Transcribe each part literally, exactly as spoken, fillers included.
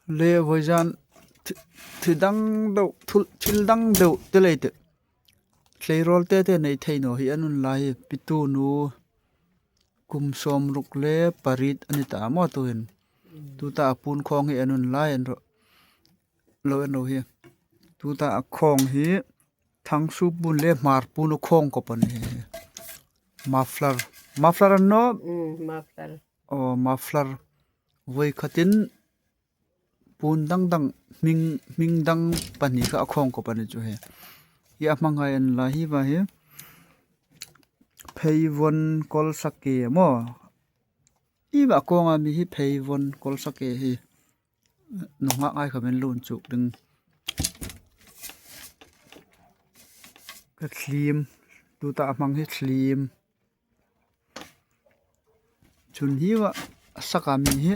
Le voizan thi, thi dang deu, thil, thil dang deu te lei te. Tleirawl te te nei thei naw hi an um lai hi, pi tu nu kum sawmruk le pariet a ni ta maw tuhin. Tuta a puon khawng hi an um lai an ro. Lo an ro hi. Tuta a khawng hi thangsu puon le hmar puon a khawng khawp a ni hi. Muffler. Muffler an naw? Mm, muffler. Aw, muffler. Voi khatin puon dang dang, hming, hming dang pahni kha a khawng khawp a ni chu hi. Hi a hmangai an la hi va hi. Pheivon Kolsake maw. Hi va khawng a mi hi Pheivon Kolsake hi. Nunghak ai kha men lun chuk ding. Ka thlim. Tuta a hmang hi thlim. Chun hi va sak a mi hi.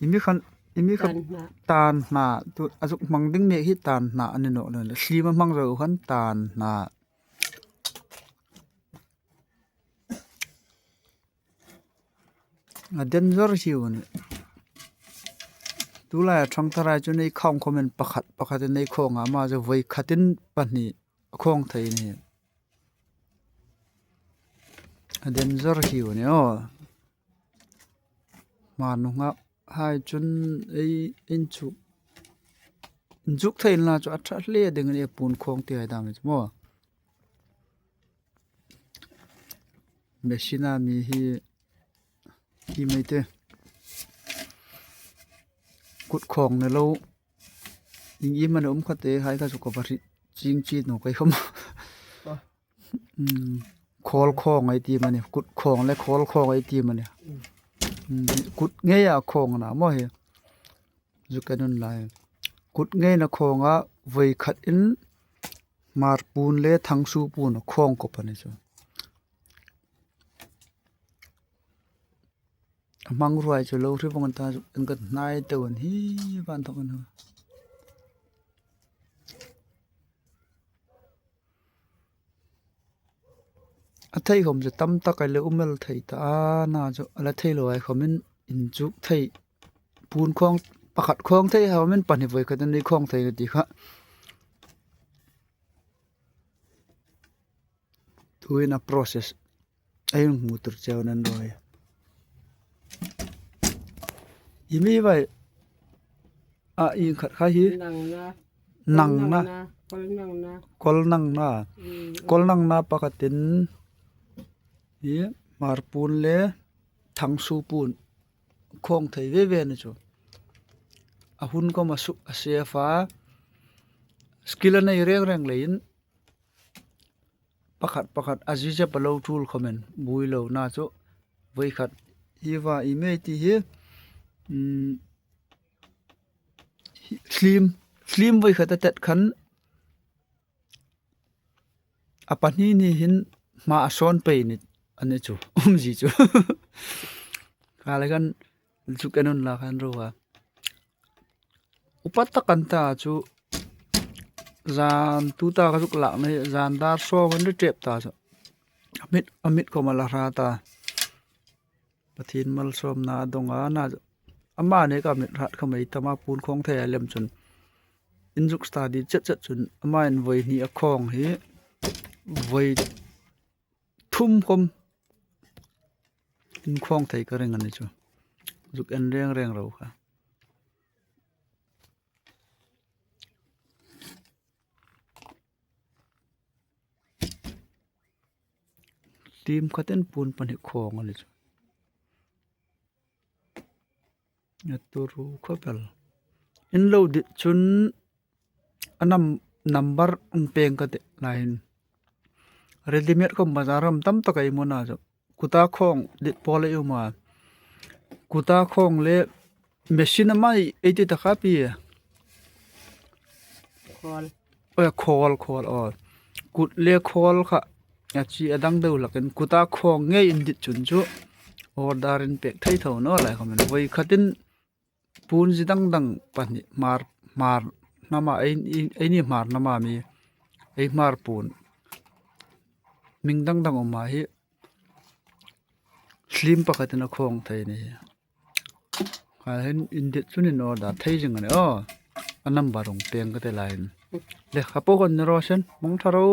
I mi khan, i mi khan tan hna. Tan hna. Tu a zuk hmang ding mek hi tan hna a ni naw lo le. Thlim a hmang zo khan tan hna. A danger hi u ni. Tulai a thang tharai chu nei khawng comment pakhat, pakhat nei khawng a ma chu voi khatin pahni khawng thei ni. A danger hi u ni aw. Hmar nunghak hai chun ei inchuk, inchuk thei la chu a ṭha hle ding ni puon khawng ti hai dam ni maw. Machine a mi hi, hi mai te. Kut khawng ne lo. Ing i man um kha te hai ka chu ka va hriet ching chi naw kai khawm. Aw. Mm, khawl khawng ei ti mani, kut khawng le khawl khawng ei ti mani. Mm, kut ngeia khawng na maw hi. Zuk an um lai. Kut ngeina khawng a voi khatin hmar puon le thangsu puon a khawng khawp a ni chu. A hmang ruai chu lo hre vong an ta chu an ka hnai teu an hi van thok an ha. A thei khawm chu tam tak a le um el thei ta a na chu a la thei lo ai khawmin inchuk thei. Puon khawng pakhat khawng thei khawmin pahni voi khat an nei khawng thei ka ti kha. Tuhin a process ei hmu tur cheu nan roi. I mi vai a ieng khat kha hi. Nangna. Nangna. Nangna. Kol nangna. Kol nangna. Mm. Kol nangna pakhatin hi hmar puon le thangsu puon khawng thei ve ve ni chu. A hun khawm a su, a safe a. Skill a nei reng reng leiin pakhat pakhat a zizep a lo tul khawmin bui lo na chu voi khat hi va i mei ti hi, mm, hi, thlim, thlim voi khat a tet khan a pahni ni hin hma a sawn pei ni a ni chu, umzie chu. Ka le kan zuk an un la kan ro a. Upa tak an ta chu zan tuta ka zuk lak nei zan dar sawm an ri tep ta chu. A mit, a mit khawm a la hra ta. Pathien malsawmna a dong a na chu. Ama ne ka mit hrat khawm ei tam a puon khawng thei a lem chun. In zuk study chet chet chun ama in voi hni a khawng hi voi thum khawm in khawng thei ka ring a ni chu. Zuk en reng reng ro kha. Thlim khatin puon pahni khawng a ni chu. A turu khawp el. In lo dit chun a nam, number an peng ka ti lai hin. Readymade khawm bazar am tam tak ei hmu na chu. Kuta khawng dit pawl ei um a. Kuta khawng le machine a mai ei ti ta kha pi. Khawl. Aw, khawl, khawl, aw. Kut le khawl kha. A chi a dang deu lakin kuta khawng ngei in dit chun chu. Order in pek thei tho naw lai khawmin. Voi khatin puon zie dang dang pahni hmar, hmar hnama, ei, ei, ei ni hmar hnama mi. Ei hmar puon. Hming dang dang um a hi. Thlim pakhatin a khawng thei ni. Kha hin indet chun in order thei zing a ni aw. A number hung pêng ka ti lai hin. Le, kha po kan ni ro sien, mong tha ro.